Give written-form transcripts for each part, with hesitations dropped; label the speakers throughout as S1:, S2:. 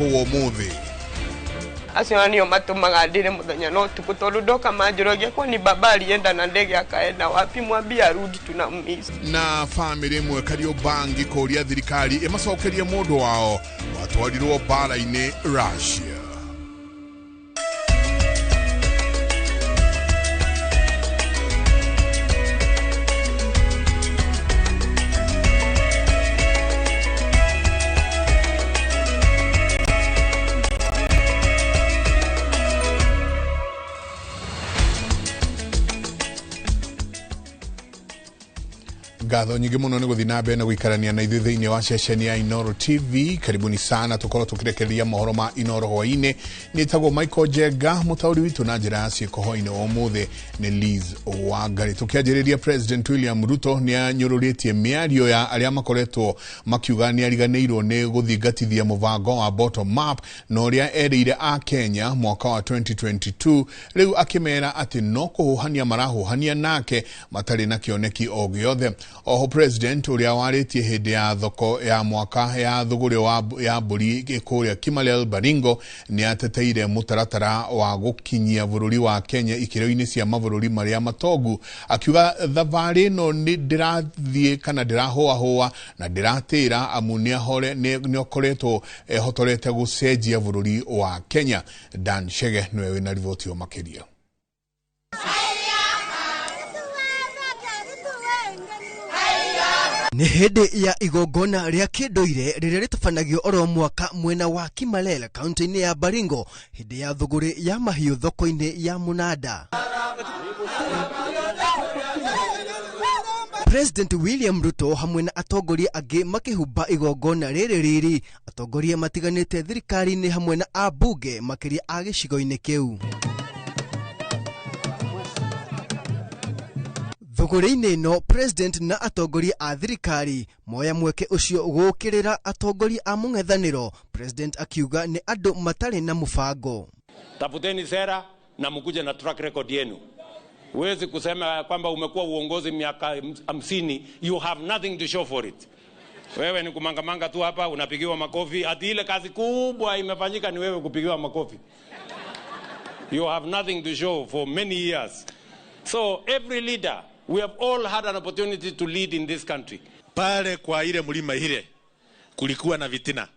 S1: Wa umuthi.
S2: Acio nio matumaga ndire muthenya no tuku tondu ndoka manjũragia kwani baba alienda na ndege akaenda wapi, mwambie arudi tunammiss.
S1: Na family ĩmwe Kariobangi kũria thirikari ĩmacokerie mũndũ wao watwarirwo mbara-inĩ Russia. Ngatho nyingĩ mũno nĩ gũthiĩ na mbere na gũikarania na ithuĩ thĩinĩ wa ceceni ya Inooro TV. Karibuni sana, tũkorwo tũkĩrekereria mohoro ma Inooro hwaĩ-inĩ. Nĩtagwo Michael Njenga, mũtaũri witũ na njĩra ya ciĩko hwaĩ-inĩ wa ũmũthĩ nĩ Liz Wangari. Tũkĩanjĩrĩria, President William Ruto nĩ anyũrũrĩtie mĩario ya arĩa makoretwo makiuga nĩ ariganĩirwo nĩ gũthingatithia mũbango wa bottom up na ũrĩa erĩire a Kenya mwaka wa 2022, rĩu akĩmera atĩ no kũhũhania marahũhania nake matarĩ na kĩoneki o gĩothe. Oho President ũrĩa warĩtie hĩndĩ ya thoko ya mwaka ya thũgũrĩ ya mbũri kũrĩa Kimalel Baringo nĩ ateteire mũtaratara wa gũkinyia bũrũri wa Kenya ikĩro-inĩ cia mabũrũri marĩa matongu, akiuga thabarĩ ĩno nĩ ndĩrathiĩ kana ndĩrahũahũa na ndĩratĩra amu nĩ ũkoretwo ehotorete gũcenjia bũrũri wa Kenya. Dan Chege nĩwe wĩna riboti ĩyo makĩria.
S3: Nĩ hĩndĩ ya igongona rĩa kĩndũire rĩrĩa rĩtabanagio oro mwaka mwena wa Kimalel kaunti-inĩ ya Baringo hĩndĩ ya thũgũrĩ ya mahiũ thoko-inĩ ya Mũnanda. President William Ruto hamwe na atongoria angĩ makĩhumba igongona rĩrĩ riri, atongoria matiganĩte thirikari-inĩ hamwe na ambunge makĩria a gĩcigo-inĩ kĩu. Thũgũrĩ-inĩ ĩno President na atongoria a thirikari moya mweke ũcio gũũkĩrĩra atongoria a mũng'ethanĩro, President akiuga nĩ andũ matarĩ na mũbango.
S4: Tafuteni sera na mkuje na track record yenu. Huwezi kusema kwamba umekuwa uongozi miaka 50, you have nothing to show for it. Wewe ni kumangamanga tu hapa, unapigiwa makofi. Ati ile kazi kubwa imefanyika ni wewe kupigiwa makofi. You have nothing to show for many years. So every leader, we have all had an opportunity to lead in this country.
S5: Pale kwa ile mlima ile kulikuwa na vitina.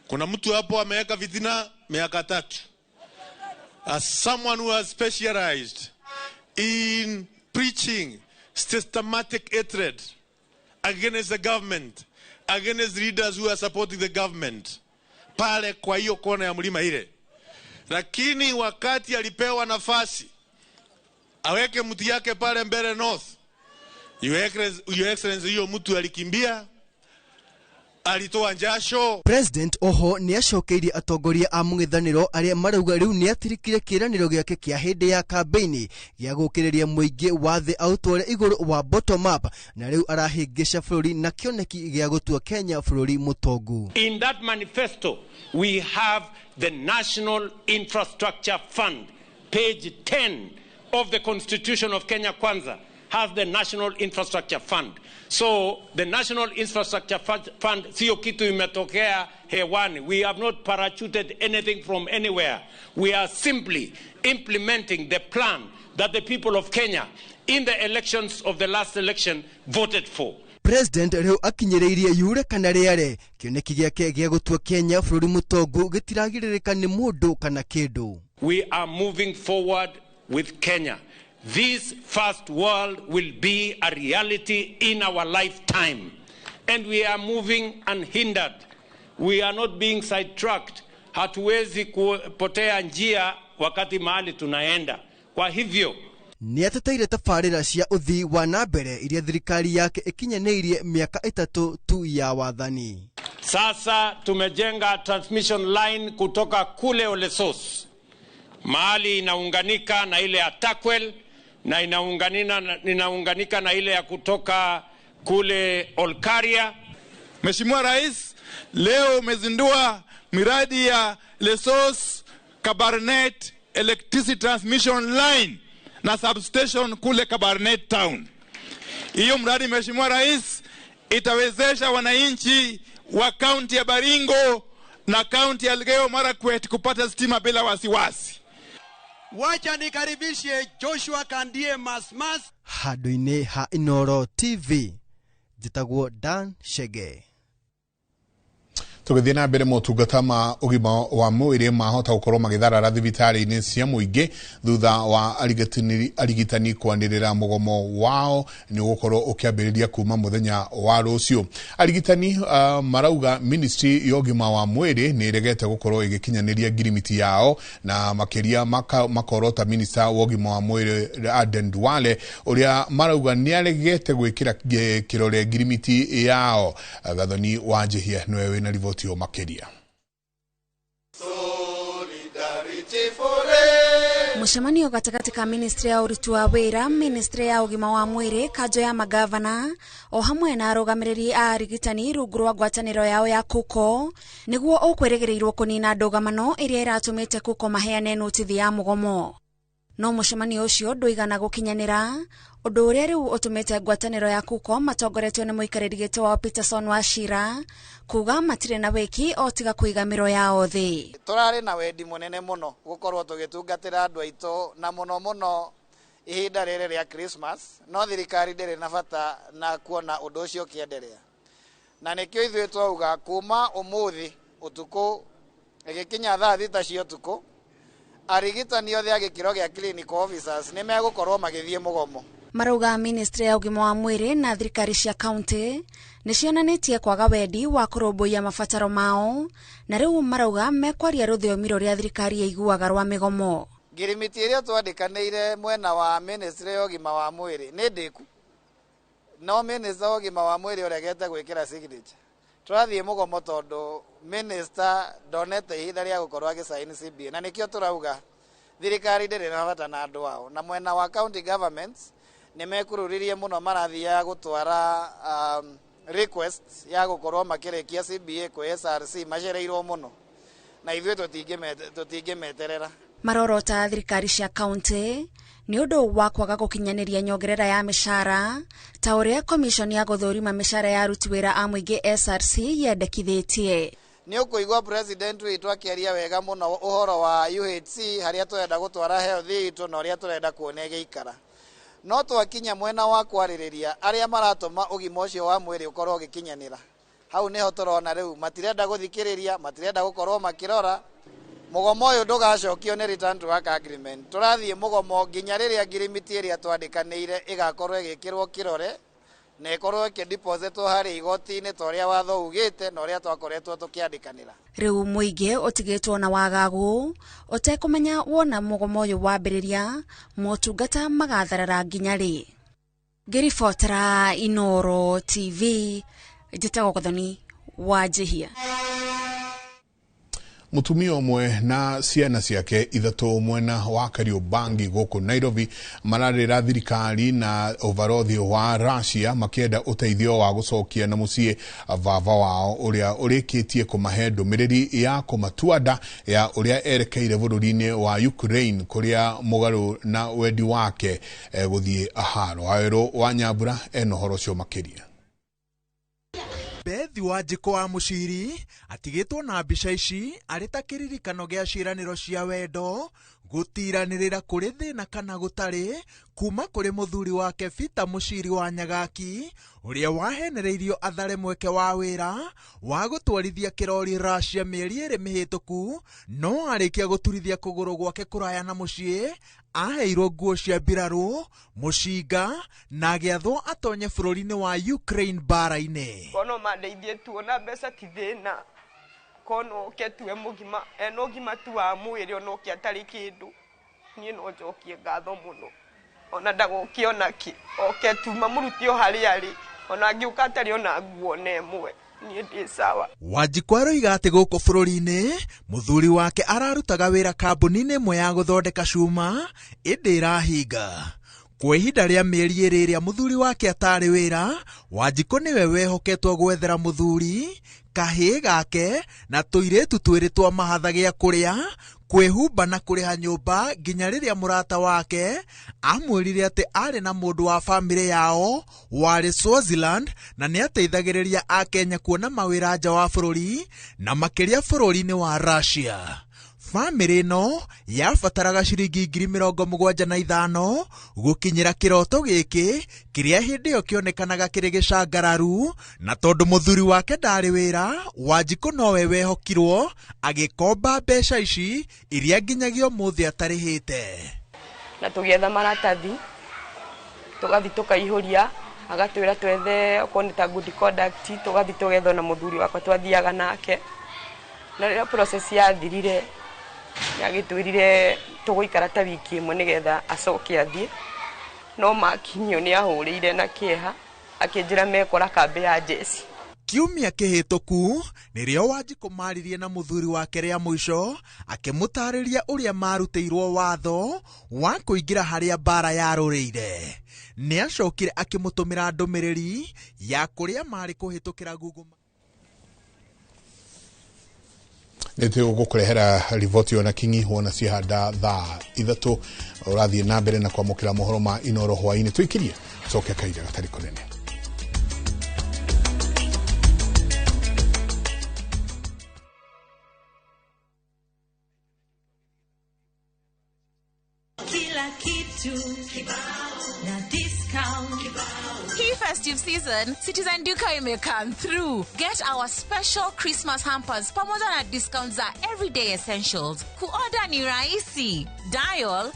S5: Kuna mtu hapo ameweka vitina miaka 3. As someone who has specialized in preaching systematic hatred against the government, against leaders who are supporting the government, pale kwa hiyo kona ya mlima ile. Lakini wakati alipewa nafasi aweke mtu yake pale mbele north, Your Excellency, hiyo mtu alikimbia, alitoa jasho.
S3: President oho nĩ acokeirie atongoria a mũng'ethanĩro arĩa marauga rĩu nĩ atirikire kĩĩranĩro gĩake kĩa hĩndĩ ya kambĩini gĩa gũkĩrĩria mũingĩ wa thĩ aũtware igũrũ wa bottom up, na rĩu arahĩngĩca bũrũri na kĩoneki gĩa gũtua Kenya bũrũri mũtongu.
S4: In that manifesto we have the National Infrastructure Fund. Page 10 of the Constitution of Kenya Kwanza has the National Infrastructure Fund. So the National Infrastructure Fund sio kitu imetokea hewani. We have not parachuted anything from anywhere. We are simply implementing the plan that the people of Kenya in the elections of the last election voted for.
S3: President rĩu akinyĩrĩirie yure kana rĩare kĩoneki gĩake gĩa gũtua Kenya bũrũri mũtongu gĩtiragirĩrĩka nĩ mũndũ kana kĩndũ.
S4: We are moving forward with Kenya. This first world will be a reality in our lifetime. And we are moving unhindered. We are not being sidetracked. Hatuwezi kupotea njia wakati mahali tunaenda. Kwa hivyo
S3: nĩ ateteire tabarĩra cia ũthii wa na mbere iria thirikari yake ĩkinyanĩirie mĩaka 3 tu ya wathani.
S4: Sasa tumejenga transmission line kutoka kule Olesos, mahali inaunganika na ile ya Takwel na inaunganika na ile ya kutoka kule Olkaria.
S5: Mheshimiwa Rais, leo umezindua miradi ya Lesos Kabarnet Electricity Transmission Line na substation kule Kabarnet Town. Hiyo mradi, Mheshimiwa Rais, itawezesha wananchi wa kaunti ya Baringo
S6: na kaunti ya Elgeyo Marakwet kupata stima bila wasiwasi.
S7: Wacha nikaribishe Joshua Kandie Masmas.
S3: Handũ-inĩ ha Inooro TV, njĩtagwo Dan Chege.
S1: Tũgĩthiĩ na mbere, motungata ma ũgima wa mwĩrĩ mahota gũkorwo magĩtharara thibitarĩ-inĩ cia mũingĩ thutha wa arigitani kwanĩrĩra mũgomo wao nĩ ũgũkorwo ũkĩambĩrĩria kuma mũthenya wa rũciũ. Arigitani marauga ministry ya ũgima wa mwĩrĩ nĩ ĩregete gũkorwo ĩgĩkinyanĩria ngirimiti yao, na makĩria makorota minista wa ũgima wa mwĩrĩ Aden Duale, ũrĩa marauga nĩ aregete gwĩkĩra kĩrore ngirimiti yao. Gathoni wa Njihia nĩwe wĩna riboti makiria.
S8: Mũcemanio gatagatĩ ka ministry ya ũruti wa wĩra, ministry ya ũgima wa mwĩrĩ, kanjo ya magavana o hamwe na arũgamĩrĩri a arigitani rungu rwa ngwatanĩro yao ya KUKO nĩguo ũkwĩrĩgĩrĩirwo kũnina ndũgamano ĩrĩa ĩratũmĩte KUKO maheane notithi ya mũgomo. No mũcemanio ũcio ndũigana gũkinyanĩra, ũndũ ũrĩa rĩu ũtũmĩte ngwatanĩro ya KUKO matongoretio nĩ mũikarĩri gĩtĩ wao Peterson Wachira kuga matirĩ na wĩki o tiga kũiga mĩro yao thĩ.
S9: Tũrarĩ na wendi mũnene mũno gũkorwo tũgĩtungatĩra andũ aitũ, na mũno mũno ihinda rĩrĩ rĩa Christmas, no thirikari ndĩrĩ na bata na kuona ũndũ ũcio ũkĩenderea, na nĩkĩo ithuĩ twauga kuma ũmũthĩ ũtukũ ĩgĩkinya thaa 6 cia ũtukũ, arigitani othe a gĩkĩro gĩa clinical officers nĩ megũkorwo magĩthiĩ mũgomo.
S8: Marauga ministry ya ũgima wa mwĩrĩ na thirikari cia kaunti nĩ cionanĩtie kwaga wendi wa kũrũmbũiya mabataro mao, na rĩu marauga mekwaria rũthiomi rũrĩa thirikari ĩiguaga rwa mĩgomo.
S9: Ngirimiti ĩrĩa twandĩkanĩire mwena wa ministry ya ũgima wa mwĩrĩ nĩ ndĩku, no minister wa ũgima wa mwĩrĩ ũregete gwĩkĩra signature. Tũrathiĩ mũgomo tondũ minister ndonete ihinda rĩa gũkorwo agĩcaini CBA, na nĩkĩo tũrauga thirikari ndĩrĩ na bata na andũ ao. Na mwena wa county governments nĩ mekururirie mũno, marathiaga gũtwara request ya gũkorwo makĩrĩkia CBA kwĩ SRC macereirwo mũno, na ithuĩ tũtingĩmeterera.
S8: Marorota thirikari cia kaunti nĩ ũndũ wa kwaga gũkinyanĩria nyongerera ya mĩcara ta ũrĩa commission ya gũthũrima mĩcara ya aruti wĩra a mũingĩ SRC yendekithĩtie.
S9: Nĩ ũkũigua president witũ akĩaria wega mũno ũhoro wa UHC, harĩa tũrenda gũtwara health itũ na ũrĩa tũrenda kuona ĩgĩikara. No twakinya mwena wa kwarĩrĩria arĩa maratũma ũgima ũcio wa mwĩrĩ ũkorwo ũgĩkinyanĩra, hau nĩho tũrona rĩu matirenda gũthikĩrĩria, matirenda gũkorwo makĩrora. Mũgomo ũyũ ndũgacokio nĩ return to work agreement. Tũrathiĩ mũgomo nginya rĩrĩa ngirimiti ĩrĩa twandĩkanĩire ĩgakorwo ĩgĩkĩrwo kĩrore na ĩkorwo ĩkĩdepositwo harĩ igoti-inĩ ta ũrĩa watho ugĩte na ũrĩa twakoretwo tũkĩandĩkanĩra.
S8: Rĩu mũingĩ ũtigĩtwo na wagagu ũtekũmenya wona mũgomo ũyũ wambĩrĩria motungata magatharara nginya rĩ. Ngĩribotera Inooro TV, njĩtagwo Gathoni wa Njihia.
S1: Mũtumia ũmwe na ciana ciake ithatũ mwena wa Kariobangi gũkũ Nairobi mararĩra thirikari na ũbarothi wa Russia makĩenda ũteithio wa gũcokia na mũciĩ baba wao ũrĩa ũrĩkĩtie kũmahe ndũmĩrĩri ya kũmatua nda ya ũrĩa erekeire bũrũri-inĩ wa Ukraine kũrĩa mũgarũ na wendi wake gũthiĩ haro. Wawerũ wa Nyambura ena ũhoro ũcio makĩria.
S10: Bethi wa Njĩkũ wa Mũciri atigĩtwo na mbica ici arĩ ta kĩririkano gĩa ciĩranĩro cia wendo gũtiranĩrĩra kũrĩ thĩna kana gũtarĩ kuma kũrĩ mũthuri wake Peter Mũciri wa Nyagaki ũrĩa wahenereirio athare mweke wa wĩra wa gũtwarithia kĩrori Russia mĩeri 2 mĩhĩtũku, no arĩkia gũturithia kũgũrũ gwake kũraya na mũciĩ aheirwo nguo cia mbirarũ, mũcinga na agĩathwo atonye bũrũri-inĩ wa Ukraine mbara-inĩ.
S2: Kono mandeithie tuona mbeca ti thĩna, kono ũke tuwe mũgima, ena ũgima tu wa mwĩrĩ ona ũke atarĩ kĩndũ, niĩ no njokie ngatho mũno, ona ndagũke ona kĩ, oke tu mamũrute o harĩa arĩ, ona angĩũka atarĩ ona nguo ona ĩmwe, niĩ ndĩ sawa.
S10: Wanjikũ aroiga atĩ gũkũ bũrũri-inĩ mũthuri wake ararutaga wĩra kambuni-inĩ ĩmwe ya gũthondeka cuma ĩndĩ ĩrahinga. Kwa ihinda rĩa mĩeri 2 ĩrĩa mũthuri wake atarĩ wĩra, Wanjikũ nĩwe wehoketwo gwethera mũthuri Kahĩĩ gake na tũirĩtu twĩrĩ twa mahatha gĩa kũrĩa, kwĩhumba na kũrĩha nyũmba nginya rĩrĩa mũrata wake amwĩrire atĩ arĩ na mũndũ wa bamĩrĩ yao warĩ Swaziland na nĩateithagĩrĩria akenya kuona mawĩra nja wa bũrũri na makĩria bũrũri-inĩ wa Russia. Bamĩrĩ ĩno yabataraga ciringi 75,000 gũkinyĩra kĩroto gĩkĩ kĩrĩa hĩndĩ ĩyo kĩonekanaga kĩrĩ gĩcangararu, na tondũ mũthuri wake ndarĩ wĩra, Wanjikũ nowe wehokirwo agĩkomba mbeca ici iria nginyagia ũmũthĩ atarĩhĩte.
S2: Na tũgĩetha maratathi tũgathiĩ tũkaihũria, agatwĩra twethe okorwo nĩ ta good conduct, tũgathiĩ tũgethwo na mũthuri wakwa twathiaga nake. Na rĩrĩa process yathirire nĩagĩtwĩrire tũgũikara ta wiki ĩmwe nĩgetha acoke athiĩ, no makinyio nĩahũrĩire na kĩeha akĩnjĩra mekora kambĩ ya jeshi.
S10: Kiumia kĩhĩtũku nĩrĩo Wanjikũ maririe na mũthuri wake rĩa mũico akĩmũtarĩria ũrĩa marutĩirwo watho wa kũingĩra harĩa mbara yarũrĩire. Nĩacokire akĩmũtũmĩra ndũmĩrĩri ya kũrĩa marĩ kũhĩtũkĩra Google.
S1: Nĩtũgũkũrehera riboti ona kinyi wona ciahanda thaa 3 ũrathiĩ na mbere na kwamũkĩra mohoro ma Inoro hwaĩ-inĩ. Tũikirie coke kahinda gatarĩ kũnene.
S11: Kila kitu na discount.
S12: Hii festive season, Citizen Duka ime come through. Get our special Christmas hampers pamoja na discounts za everyday essentials. Kuorder ni rahisi. Dial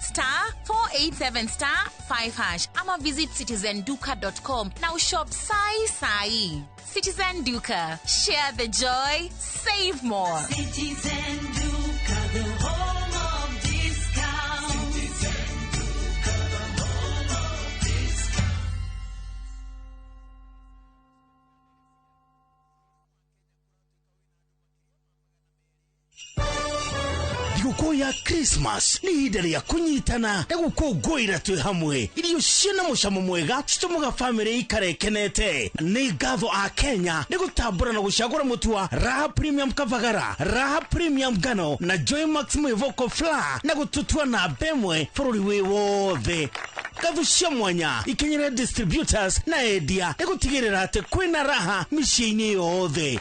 S12: *487*5# ama visit citizenduka.com na ushop sai sai. Citizen Duka, share the joy, save more.
S11: Citizen Duka, the home of discount. Citizen Duka, the home of discount.
S13: Thigũkũ ya Christmas nĩ ihinda rĩa kũnyitana na gũkũngũĩra twĩ hamwe. Irio ciĩna mũcamo mwega citũmaga bamĩrĩ ikare ĩkenete. Nĩ ngatho a Kenya nĩ gũtambũra na gũcagũra mũtu wa Raha Premium Kavagara, Raha Premium Ngano na Joy Max Mwĩvoko Flour na gũtũtua namba ĩmwe bũrũri wĩ wothe. Ngatho cia mwanya ikinyĩre distributors na endia nĩ gũtigĩrĩra atĩ kwĩna raha mĩciĩ-inĩ yothe.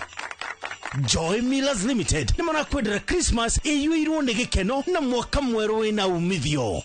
S13: Joy Millers Limited nĩ marakwendera Christmas ĩiyũirwo nĩ gĩkeno na mwaka mwerũ wĩna umithio.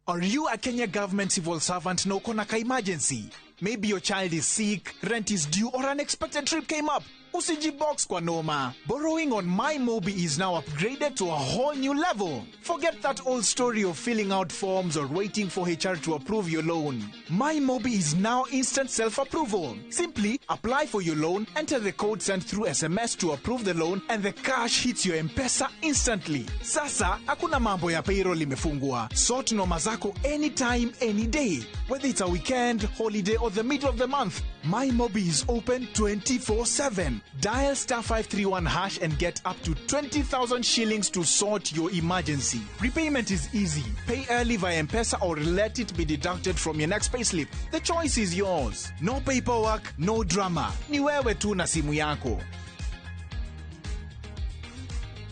S14: Are you a Kenya government civil servant na uko na ka emergency? Maybe your child is sick, rent is due, or an unexpected trip came up. Usijibox kwa noma. Borrowing on MyMobi is now upgraded to a whole new level. Forget that old story of filling out forms or waiting for HR to approve your loan. MyMobi is now instant self-approval. Simply apply for your loan, enter the code sent through SMS to approve the loan, and the cash hits your M-Pesa instantly. Sasa, hakuna mambo ya payroll imefungwa. Sort noma zako anytime, any day. Whether it's a weekend, holiday, or the middle of the month, MyMobi is open 24/7. Dial *531# and get up to 20,000 shillings to sort your emergency. Repayment is easy. Pay early via M-Pesa or let it be deducted from your next payslip. The choice is yours. No paperwork, no drama. Ni wewe tu na simu yako.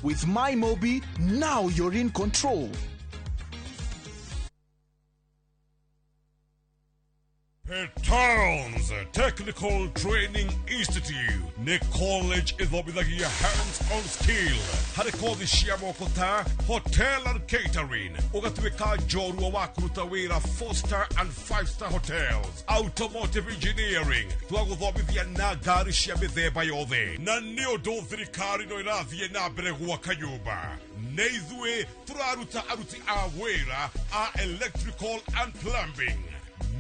S14: With MyMobi, now you're in control.
S15: Towns Technical Training Institute nĩ college ĩthomithagia hands-on skill harĩ kothi cia moko ta hotel and catering, ũgatuĩka njorua wa kũruta wĩra 4-star and 5-star hotels, automotive engineering twagũthomithia na ngari cia mĩthemba yothe, na nĩ ũndũ thirikari no ĩrathiĩ na mbere gwaka nyũmba. Nĩ ithuĩ tũraruta aruti a wĩra a electrical and plumbing.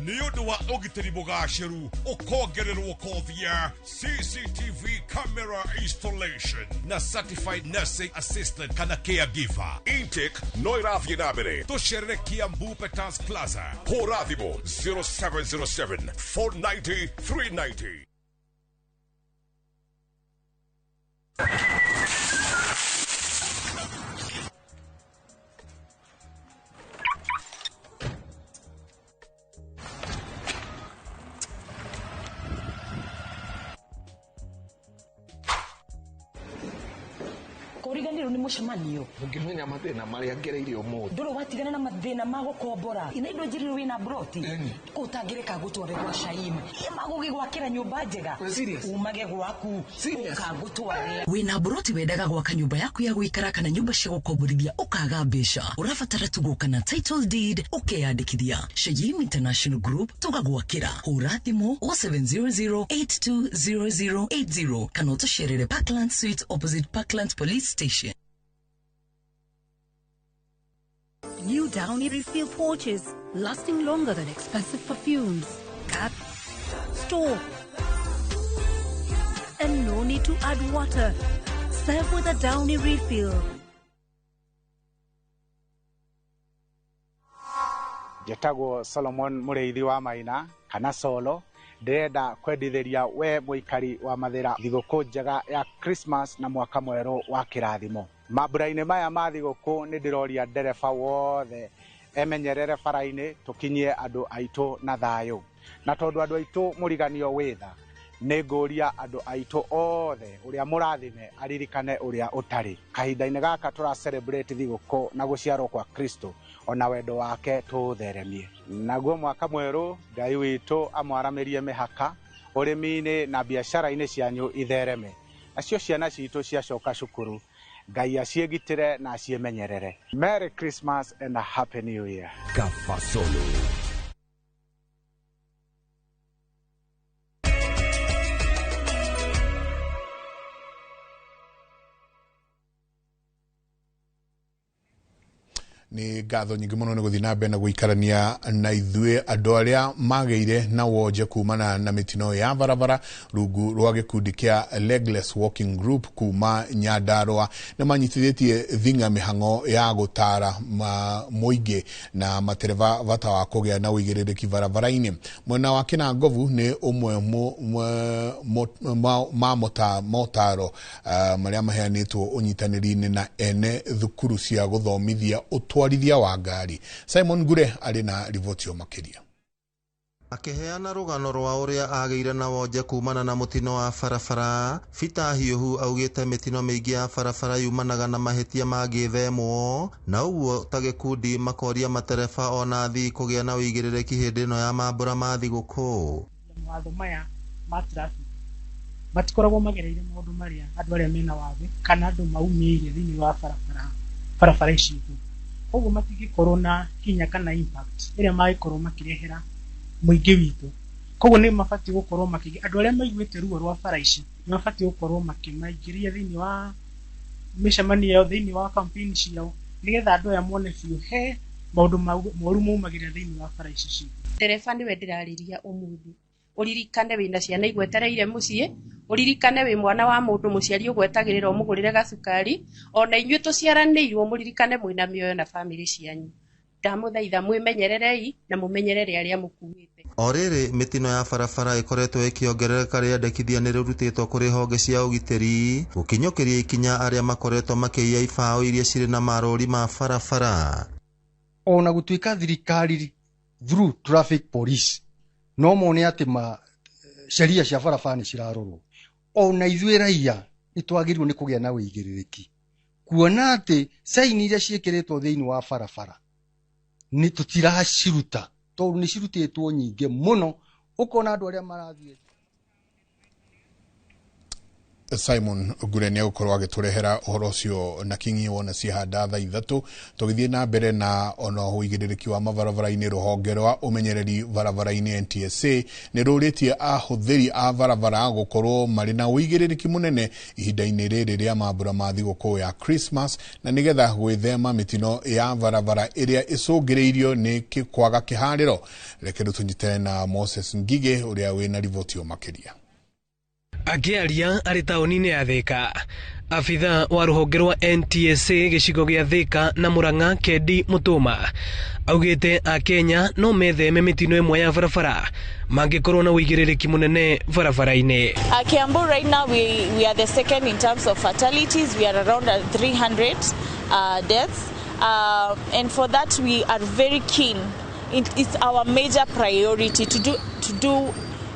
S15: Nĩ ũndũ wa ũgitĩri mũgacĩru ũkongererwo kothi ya CCTV camera installation na certified nursing assistant kana caregiver. Intake no ĩrathiĩ na mbere. Tũcerere Kiambu Peters Plaza. Hũra thimũ 0707 490 390.
S16: Kũriganĩrwo nĩ mũcemanio.
S17: Ũngĩmenya mathĩna marĩa ngereire ũmũthĩ.
S16: Ndũrĩ watigana na mathĩna ma gũkombora. Ina indo njĩrĩrwo wĩna mburoti. Ũtangĩreka gũtware gwa Shaim. Magũgĩgwakĩra nyũmba njega. Umage gwaku. Ũkagũtware.
S18: Wĩna mburoti wendaga gwaka nyũmba yaku ya gũikara kana nyũmba cia gũkomborithia ũkaga mbeca. Ũrabatara tu gũka na title deed ũkeyandĩkithia. Shayim International Group tũgagwakĩra. Hũra thimũ 0700820080 kana ũtũcerere Parkland Suite opposite Parkland Police Station.
S19: New Downy refill pouches, lasting longer than expensive perfumes. Cap, store, and no need to add water. Serve with a Downy refill.
S20: Njĩtagwo Solomon Mũrĩithi wa Maina kana Solo. Ndĩrenda kwendithĩria we mũikari wa Mathĩra thigũkũ njega ya Christmas na mwaka mwerũ wa kĩrathimo. Mambura-inĩ maya ma thigũkũ nĩ ndĩroria ndereba wothe emenyerere bara-inĩ tũkinyie andũ aitũ na thayũ. Na tondũ andũ aitũ mũriganio wĩ tha, nĩ ngũria andũ aitũ othe ũrĩa mũrathime aririkane ũrĩa ũtarĩ. Kahinda-inĩ gaka tũra celebrate thigũkũ na gũciarwo kwa Kristo ona wendo wake tũũtheremie. Naguo mwaka mwerũ Ngai witũ amwaramĩrie mĩhaka ũrĩmi-inĩ na biacara-inĩ cianyu ithereme. Nacio ciana citũ ciacoka cukuru Ngai aciĩgitĩre na aciĩmenyerere. Merry Christmas and a Happy New Year.
S21: Kafasolo.
S1: Nĩ ngatho nyingĩ mũno nĩ gũthiĩ na mbere na gũikarania na ithuĩ andũ arĩa magĩire na wonje kumana na mĩtino ya barabara rungu rwa gĩkundi kĩa Legless Walking Group kuma Nyandarua nĩ manyitithĩtie thing'a mĩhang'o ya gũtara mũingĩ na matereba bata wa kũgĩa na ũigĩrĩrĩki barabara-inĩ. Mwena wa Kĩnangobu nĩ ũmwe ma motaro marĩa maheanĩtwo ũnyitanĩri-inĩ na ene thukuru cia gũthomithia ũtwarithia wa ngari. Simon Ngure arĩ na riboti yo makĩria.
S22: Akĩheana rũgano rwa ũrĩa agĩire na wonje kumana na mũtino wa barabara, Peter Hiũhu augĩte mĩtino mĩingĩ ya barabara yumanaga na mahĩtia mangĩthemwo, na ũguo ta gĩkundi makoria matereba ona athii kũgĩa na ũigĩrĩrĩki hĩndĩ ĩno ya mambũra ma thigũkũ.
S23: Mawatho maya ma traffic matikoragwo magereire maũndũ marĩa andũ arĩa mena wathe kana andũ maumĩire thĩinĩ wa barabara ici itũ. Koguo matingĩkorwo na hinya kana impact ĩrĩa mangĩkorwo makĩrehera mũingĩ witũ. Koguo nĩ mabatiĩ gũkorwo andũ arĩa maiguĩte ruo rwa bara ici nĩ mabatiĩ gũkorwo makĩmaingĩria thĩinĩ wa mĩcemanio yao, thĩinĩ wa campaign ciao, nĩgetha andũ aya mone biũ he maũndũ moru maumagĩra thĩinĩ wa bara ici citũ.
S24: Ndereba nĩwe ndĩrarĩria ũmũthĩ. Ũririkane wĩna ciana igwetereire mũciĩ, ũririkane wĩ mwana wa mũndũ mũciari ũgwetagĩrĩra ũmũgũrĩre gacukari, ona inyuĩ tũciaranĩirwo mũririkane mwĩna mĩoyo na bamĩrĩ cianyu. Ndamũthaitha mwĩmenyererei na mũmenyerere arĩa mũkuĩte.
S22: O rĩrĩ mĩtino ya barabara ĩkoretwo ĩkĩongerereka, rĩandĩkithia nĩ rĩrutĩtwo kũrĩ honge cia ũgitĩri gũkinyũkĩria ikinya arĩa makoretwo makĩiya ibaũ iria cirĩ na marũri ma barabara.
S25: Ona gũtuĩka thirikari through traffic police no mone atĩ ma sheria cia barabara nĩ cirarorwo, ona ithuĩ raia nĩ twagĩrĩirwo nĩ kũgĩa na ũigĩrĩrĩki kuona atĩ saini iria ciĩkĩrĩtwo thĩinĩ wa barabara nĩ tũtiraciruta tondũ nĩ cirutĩtwo nyingĩ mũno, ũkona andũ arĩa marathiĩ.
S1: Simon Ngure nĩ egũkorwo agĩtũrehera ũhoro ũcio na kinyi wona ciahanda thaa 3 tũgĩthiĩ na mbere na ona ũigĩrĩrĩki wa mabarabara-inĩ. Rũhonge rwa ũmenyereri barabara-inĩ NTSA nĩ rũrĩtie ahũthĩri a barabara gũkorwo marĩ na ũigĩrĩrĩki mũnene ihinda-inĩ rĩrĩ rĩa mambura ma thigũkũ ya Christmas na nĩgetha gwĩthema mĩtino ya barabara ĩrĩa ĩcũngĩrĩirio nĩ kwaga kĩharĩro. Reke rĩu tũnyitane na Moses Ngige ũrĩa wĩna riboti yo makĩria.
S26: Akĩaria arĩ taũni-inĩ ya Thika, abithaa wa rũhonge rwa NTSA gĩcigo gĩa Thika na Murang'a Kendi Mũtũma augĩte Akenya no metheme mĩtino ĩmwe ya barabara mangĩkorwo na ũigĩrĩrĩki mũnene barabara-inĩ.
S27: Kiambu right now we are the second in terms of fatalities. We are around 300 deaths, and for that we are very keen. It's our major priority to do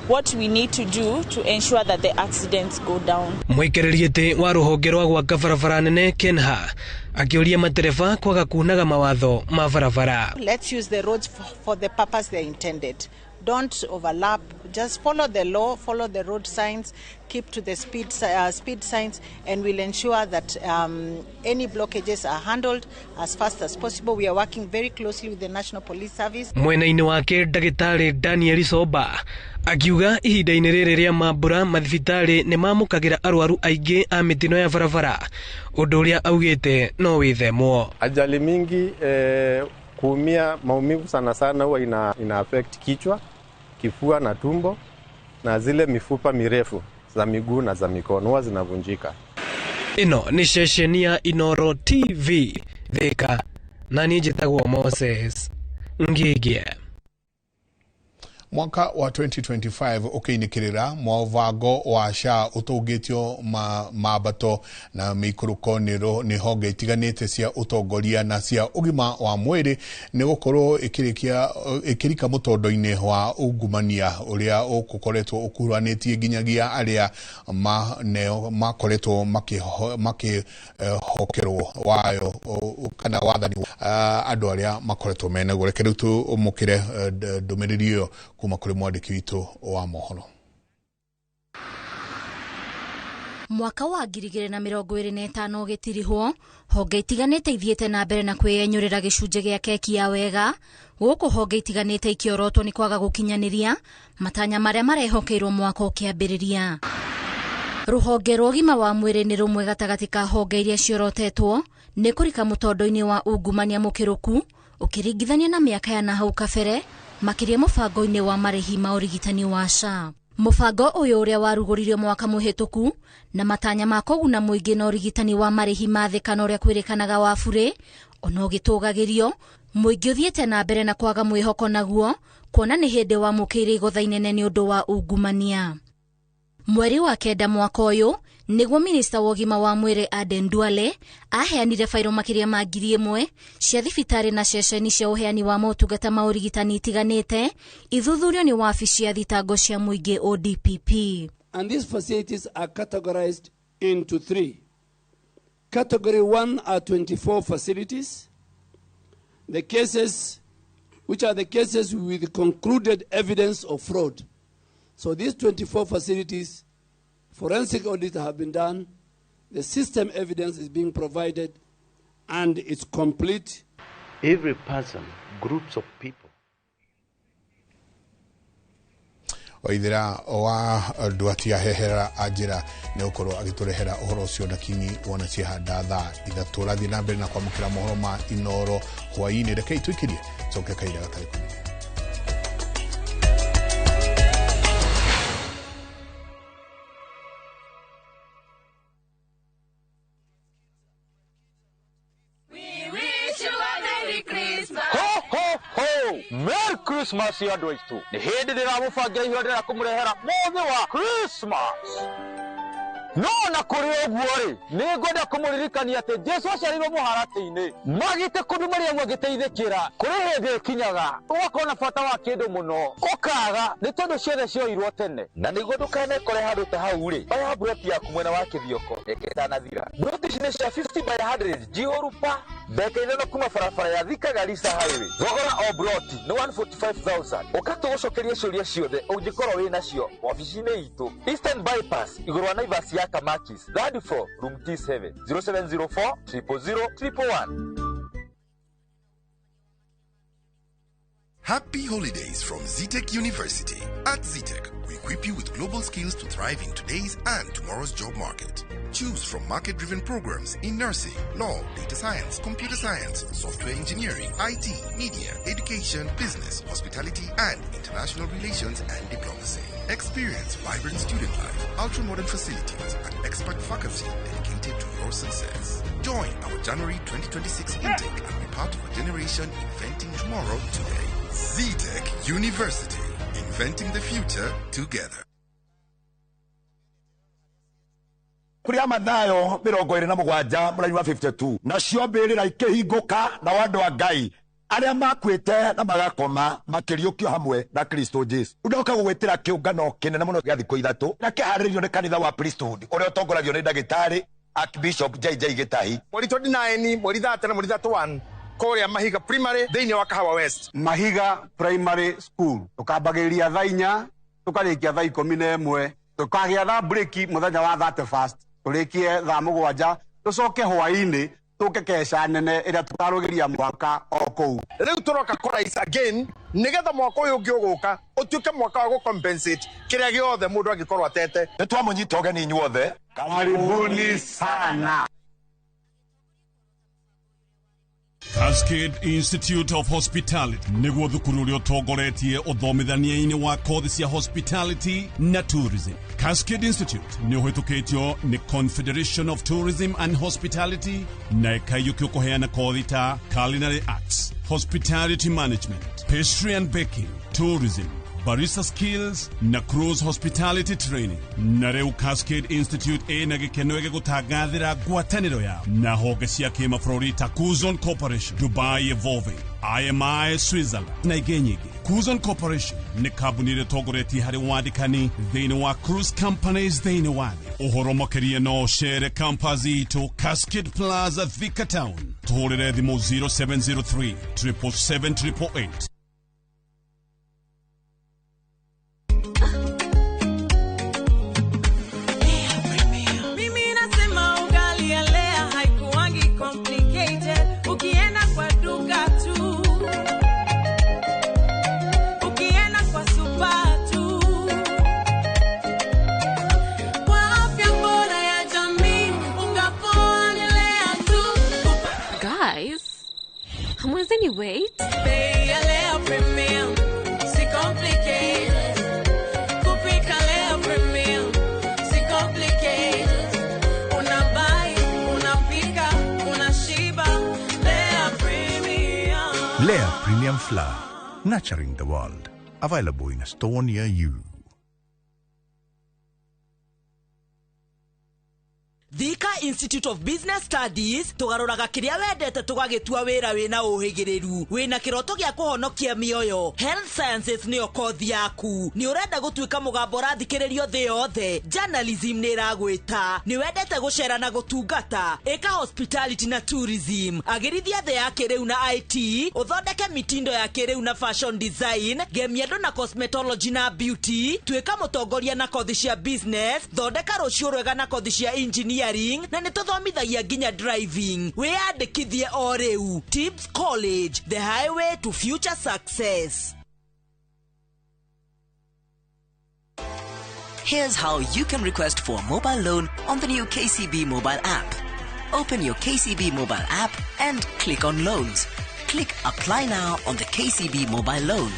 S27: what we need to do to ensure that the accidents go down.
S26: Mwikereri iti wa ruhonge rwa gwaka barabara nene Kenha akiuria matereba kwaga kunaga mawatho ma barabara.
S3: Let's use the roads for the purpose they're intended. Don't overlap. Just follow the law, follow the road signs, keep to the speed signs, and we'll ensure that any blockages are handled as fast as possible. We are working very closely with the National Police Service.
S26: Mwena-inĩ wake ndagĩtarĩ Daniel Soba akiuga ihinda-inĩ rĩrĩ rĩa mambura mathibitarĩ nĩ mamũkagĩra arwaru aingĩ a mĩtino ya barabara, ũndũ ũrĩa augĩte no wĩthemwo.
S4: Ajali mingi kuumia maumivu sana sana huwa ina affect kichwa, kifua na tumbo, na zile mifupa mirefu za miguu na za mikono huwa zinavunjika.
S26: Ino ni ceceni ya Inoro TV Thika, na niĩ njĩtagwo Moses Ngigie.
S1: Mwaka wa 2025 ukiinikirira mwavango wa SHA utungitio mabato na mikuruko ni honge itiganite cia utongoria na cia ugima wa mwiri ni gukorwo ikirika mutondo-ini wa ungumania uria ukukoretwo ukuruanitie nginyagia aria makoretwo makihokerwo wayo kana wathani andu aria makoretwo menaguo. Reke riu tumukire ndumiriri iyo kuma kuri mwandiki witu wa mohoro.
S8: Mwaka wa 2025 ũgĩtirihwo, honge itiganĩte ithiĩte na mbere na kwĩyenyũrĩra gĩcunjĩ gĩa keki ya wega, gũkũ honge itiganĩte ikĩorotwo nĩ kwaga gũkinyanĩria matanya marĩa marehokeirwo mwaka ũkĩambĩrĩria. Rũhonge rwa ũgima wa mwĩrĩ nĩ rũmwe gatagatĩ ka honge iria ciorotetwo nĩ kũrika mũtondo-inĩ wa ungumania mũkĩrũku ũkĩringithania na mĩaka ya nahau kabere, makĩria mũbango-inĩ wa marĩhi ma ũrigitani wa SHA. Mũbango ũyũ ũrĩa warugũririo mwaka mũhĩtũku na matanya ma kũguna mũingĩ na ũrigitani wa marĩhi ma thĩ kana ũrĩa kwĩrĩkanaga wa burĩ ona ũgĩtũgagĩrio, mũingĩ ũthiĩte na mbere na kwaga mwĩhoko naguo kuona nĩ hĩndĩ wamũkĩire igotha inene nĩ ũndũ wa ungumania. Mweri wa 9 mwaka ũyũ nĩguo minista wa ũgima wa mwĩrĩ Aden Duale aheanire bairo makĩria ma 1,000 cia thibitarĩ na ceceni cia ũheani wa motungata ma ũrigitani itiganĩte ithuthurio nĩ wabici ya thitango cia mũingĩ ODPP.
S5: And these facilities are categorized into three. Category 1 are 24 facilities. The cases, which are the cases with concluded evidence of fraud. So these 24 facilities, forensic audit have been done, the system evidence is being provided, and it's complete.
S17: Every person, groups of people.
S1: Waithira wa Nduatia hehera anjira nĩ gũkorwo agĩtũrehera ũhoro ũcio na kinyi wona ciahanda thaa 3. Ũrathiĩ na mbere na kwamũkĩra mohoro ma Inoro hwaĩ-inĩ. Rekei tũikĩrie coke kaira gatarĩ kũnene.
S6: Merry Christmas ya andũ aitũ. Nĩ hĩndĩ ndĩramũbangira ihinda rĩa kũmũrehera mũthĩ wa Christmas. No na kũrĩ ũguo rĩ, nĩ ngwenda kũmũririkania atĩ Jesu aciarirwo mũharatĩ-inĩ magĩte kũndũ Mariamu agĩteithĩkĩra. Kũrĩ hĩndĩ ĩkinyaga ũgakorwo na bata wa kĩndũ mũno ũkaga nĩ tondũ ciothe cioirwo tene.
S7: Na nĩguo ndũkanekore handũ ta hau rĩ, oya mburoti yaku mwena wa Kĩthioko reke ĩtanathira. Mburoti ici nĩ cia 50 by 100 njihũru pa ndagĩka 5 kuma barabara ya Thika Garissa Highway. Thogora o mburoti nĩ 145,000. Ũka tũgũcokerie ciũria ciothe ũngĩkorwo wĩ nacio wabici-inĩ itũ Eastern Bypass igũrũ wa Naivas ya Kamakis, third floor, room T7, 0704 000 111.
S9: Happy holidays from Zetech University. At Zetech, we equip you with global skills to thrive in today's and tomorrow's job market. Choose from market-driven programs in nursing, law, data science, computer science, software engineering, IT, media, education, business, hospitality, and international relations and diplomacy. Experience vibrant student life, ultra-modern facilities, and expert faculty dedicated to your success. Join our January 2026 intake and be part of a generation inventing tomorrow today. Zetech University, inventing the future together.
S21: Kuri Mathayo 27 mũraini wa 52 nacio mbĩrĩra ikĩhingũka na andũ a Ngai Arĩa makuĩte na magakoma makĩriũkio hamwe na Kristo Jesu. Ndoka gũgwĩtĩra kĩũngano kĩnene mũno gĩa thikũ 3 na kĩharĩrĩirio nĩ kanitha wa Priesthood ũrĩa ũtongoragio nĩ ndagĩtarĩ Archbishop JJ Gĩtahi.
S2: Mweri 29, mweri 30 na mweri 31 kũrĩa Mahiga Primary thĩinĩ wa Kahawa West.
S10: Mahiga Primary School tũkambagĩrĩria thaa 4 tũkarĩkia thaa 11 tũkagĩa thaa break mũthenya wa 31 tũrĩkie thaa 7 tũcoke hwaĩ-inĩ tũke keca nene ĩrĩa tũkarũgĩria mwaka o kũu.
S2: Rĩu tũroka kũraisa again nĩgetha mwaka ũyũ ũngĩ ũgũka ũtuĩke mwaka wa gũcompensate kĩrĩa gĩothe mũndũ angĩkorwo atete.
S21: Nĩ twamũnyita ũgeni inyuothe.
S10: Karibuni sana.
S11: Cascade Institute of Hospitality nĩguo thukuru ũrĩa ũtongoretie ũthomithania-inĩ wa kothi cia hospitality na tourism. Cascade Institute nĩ ũhĩtũkĩtio nĩ Confederation of Tourism and Hospitality na ĩkaiyũkio kũheana kothi ta culinary arts, hospitality management, pastry and baking, tourism, barista skills na cruise hospitality training. Na rĩu Cascade Institute ĩna gĩkeno gĩgũtangathĩra ngwatanĩro yao na honge cia kĩmabũrũri ta Kuzon Corporation, Dubai Evolving, IMI Switzerland na ingĩ nyingĩ. Kuzon Corporation nĩ kambuni ĩrĩa ĩtongoretie harĩ wandĩkani thĩinĩ wa cruise companies thĩinĩ wa thĩ. Ũhoro makĩria no ũcere campus itũ Cascade Plaza, Thika Town. Tũhũrĩre thimũ 0703 777 888.
S12: Mimi nasema ugali ya Lea haikuangi complicated. Ukienda kwa duka tu, ukienda kwa super tu, kwa afya bora ya jamii, unga poa ni Lea tu.
S13: Guys, hamwezeni wait?
S12: Bei ya Lea Premium, si complicated. Kupika Lea Premium, si complicated. Unabuy, unapika, unashiba. Lea Premium.
S14: Lea Premium Flour, nurturing the world. Available in a store near you.
S15: Thika Institute of Business Studies tugaruraga kiria wendete tugagitua wira wina uhigiriru wina kiroto gia kuhonokia mioyo. Health Sciences niyo kothi yaku. Ni urenda gutuika mugambo urathikiririo thi yothe. Journalism ni iragwita. Ni wendete gucera na gutungata. Ika hospitality na tourism. Agirithia thi ya kiriu na IT. Uthondeke mitindo ya kiriu na fashion design. Gemia andu na cosmetology na beauty. Tuika mutongoria na kothi cia business. Thondeka rucio rwega na kothi cia engineering na nĩtũthomithagia nginya driving. Wĩyandĩkithie o rĩu. Tips College, the highway to future success.
S18: Here's how you can request for a mobile loan on the new KCB mobile app. Open your KCB mobile app and click on Loans. Click Apply Now on the KCB mobile loan.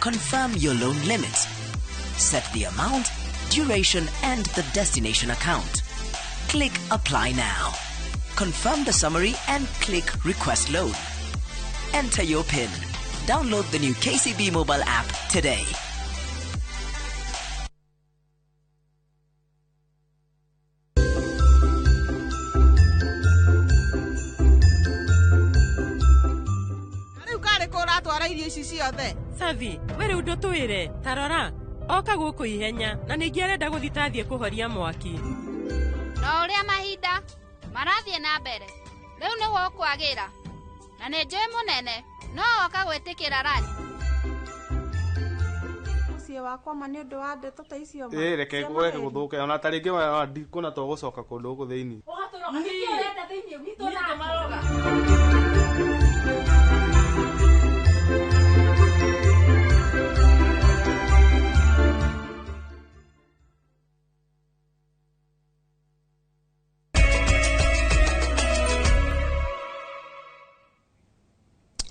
S18: Confirm your loan limit. Set the amount, duration, and the destination account. Click Apply Now. Confirm the summary and click Request Loan. Enter your PIN. Download the new KCB mobile app today.
S28: Rĩu karĩ kũ ũratwara irio ici ciothe?
S24: Savi, we rĩu ndũtwĩre, ta rora, oka gũkũ ihenya na ningĩ arenda gũthiĩ ta athiĩ kũhoria mwaki.
S29: No ũrĩa mahinda marathiĩ na mbere, rĩu nĩwe ũkwagĩra na nĩ njũĩ mũnene no oka gwĩtĩkĩra rani.
S28: Mũciĩ wakwa ma nĩ ũndũ wa ndeto ta icio ma.
S30: Ĩ reke ũreke gũthũke ona ta rĩngĩ wa ndikuona to gũcoka kũndũ gũkũ thĩinĩ.
S28: Ũgatũroga nĩkĩ ũrenda thĩinĩ witũ na maroga.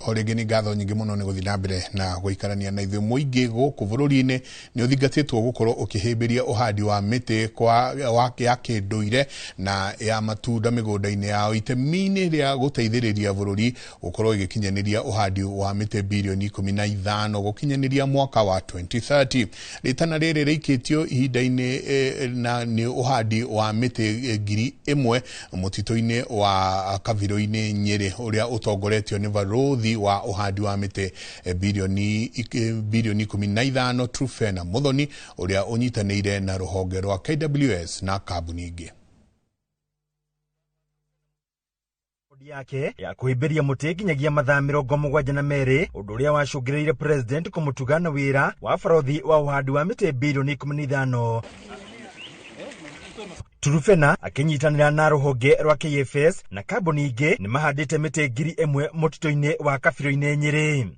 S1: O rĩngĩ nĩ ngatho nyingĩ mũno nĩ gũthiĩ na mbere na gũikarania na ithuĩ. Mũingĩ gũkũ bũrũri-inĩ nĩ ũthingatĩtwo gũkorwo ũkĩhĩmbĩria ũhandi wa mĩtĩ kwa ya kĩndũire na ya matunda mĩgũnda-inĩ yao itemi-inĩ rĩa gũteithĩrĩria bũrũri gũkorwo ĩgĩkinyanĩria ũhandi wa mĩtĩ birioni 15 gũkinyanĩria mwaka wa 2030. Rĩtana rĩrĩ rĩikĩtio ihinda-inĩ na nĩ ũhandi wa mĩtĩ 1000 mũtitũ-inĩ wa Kavirũ-inĩ Nyĩrĩ ũrĩa ũtongoretio nĩ Barũthi wa ũhandi wa mĩtĩ bilioni 15 Truphena Muthoni ũrĩa ũnyitanĩire na rũhonge rwa KWS na kambuni ingĩ.
S3: Yake ya kuhimbiria muti nginyagia mathaa 72 undu uria wacũngĩrĩirie president kũmũtuga na wĩra wa barothi wa ũhandi wa mĩtĩ bilioni 15. Truphena akĩnyitanĩra na rũhonge rwa KFS na kambuni ingĩ nĩ mahandĩte mĩtĩ 1000 mũtitũ-inĩ wa Kabiro-inĩ Nyĩrĩ.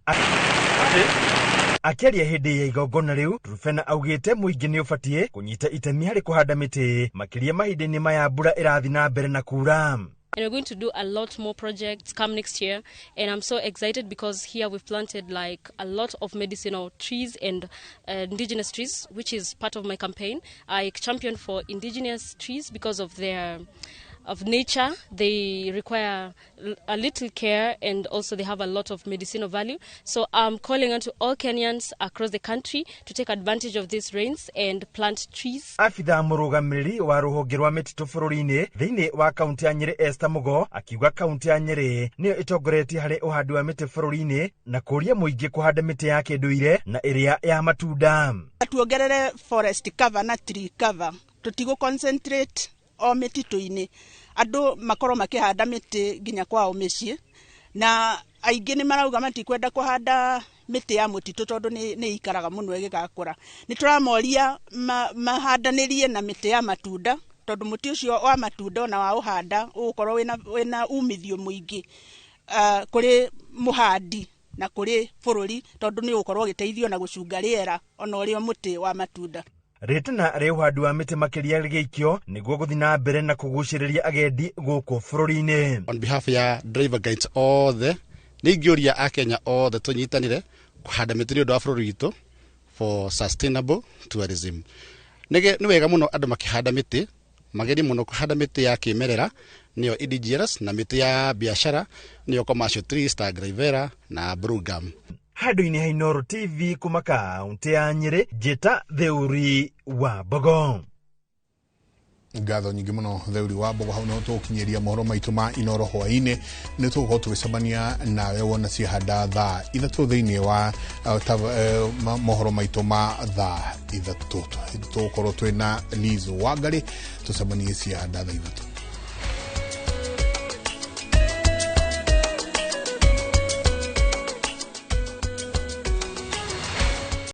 S3: Akĩaria hĩndĩ ya igongona rĩu, Truphena augĩte mũingĩ nĩ ũbatiĩ kũnyita itemi harĩ kũhanda mĩtĩ makĩria mahinda-inĩ maya mbura ĩrathiĩ na mbere na kura.
S13: And we're going to do a lot more projects come next year. And I'm so excited because here we've planted like a lot of medicinal trees and indigenous trees, which is part of my campaign. I champion for indigenous trees because of their of nature. They require a little care and also they have a lot of medicinal value. So I'm calling on to all Kenyans across the country to take advantage of these rains and plant trees.
S3: Afitha mũrũgamĩrĩri wa rũhonge rwa mĩtitũ bũrũri-inĩ thĩinĩ wa kaunti ya Nyĩrĩ Esther Mugo akiuga kaunti ya Nyĩrĩ nĩyo ĩtongoretie harĩ ũhandi wa mĩtĩ bũrũri-inĩ na kũria mũingĩ kũhanda mĩtĩ ya kĩndũire na ĩrĩa ya matunda.
S4: Tuongerere forest cover na tree cover, tũtigũ concentrate o mĩtitũ-inĩ, andũ makorwo makĩhanda mĩtĩ nginya kwao mĩciĩ, na aingĩ nĩ marauga matikwenda kũhanda mĩtĩ ya mũtitũ tondũ nĩ ikaraga mũno ĩgĩgakũra. Nĩ tũramoria mahandanĩrie na mĩtĩ ya matunda tondũ mũtĩ ũcio wa matunda ona wa ũhanda ũgũkorwo wĩna umithio mũingĩ kũrĩ mũhandi na kũrĩ bũrũri tondũ nĩ ũgũkorwo ũgĩteithio na gũcunga rĩera ona ũrĩa mũtĩ wa matunda.
S3: Rĩtana rĩa ũhandi wa mĩtĩ makĩria rĩgĩikio nĩguo gũthiĩ na mbere na kũgucĩrĩria agendi gũkũ bũrũri-inĩ.
S16: On behalf ya driver guides othe nĩ ingĩũria akenya othe tũnyitanĩre kũhanda mĩtĩ nĩ ũndũ wa bũrũri witũ for sustainable tourism. Nĩ wega mũno andũ makĩhanda mĩtĩ, magerie mũno kũhanda mĩtĩ ya kĩmerera nĩyo indigenous na mĩtĩ ya biashara nĩyo commercial trees ta Grivera na blue gum.
S3: Handũ-inĩ ha Inooro TV kuma kaunti ya Nyĩrĩ, Njĩta Theuri wa Mbogo.
S1: Ngatho nyingĩ mũno Theuri wa Mbogo. Hau nĩho tũgũkinyĩria mohoro maitũ ma Inooro hwaĩ-inĩ. Nĩ tũgũkorwo tũgĩcemania nawe wona ciahanda thaa 3 thĩinĩ wa mohoro maitũ ma thaa 3. Tũgũkorwo twĩna Liz Wangari, tũcemanie ciahanda thaa 3.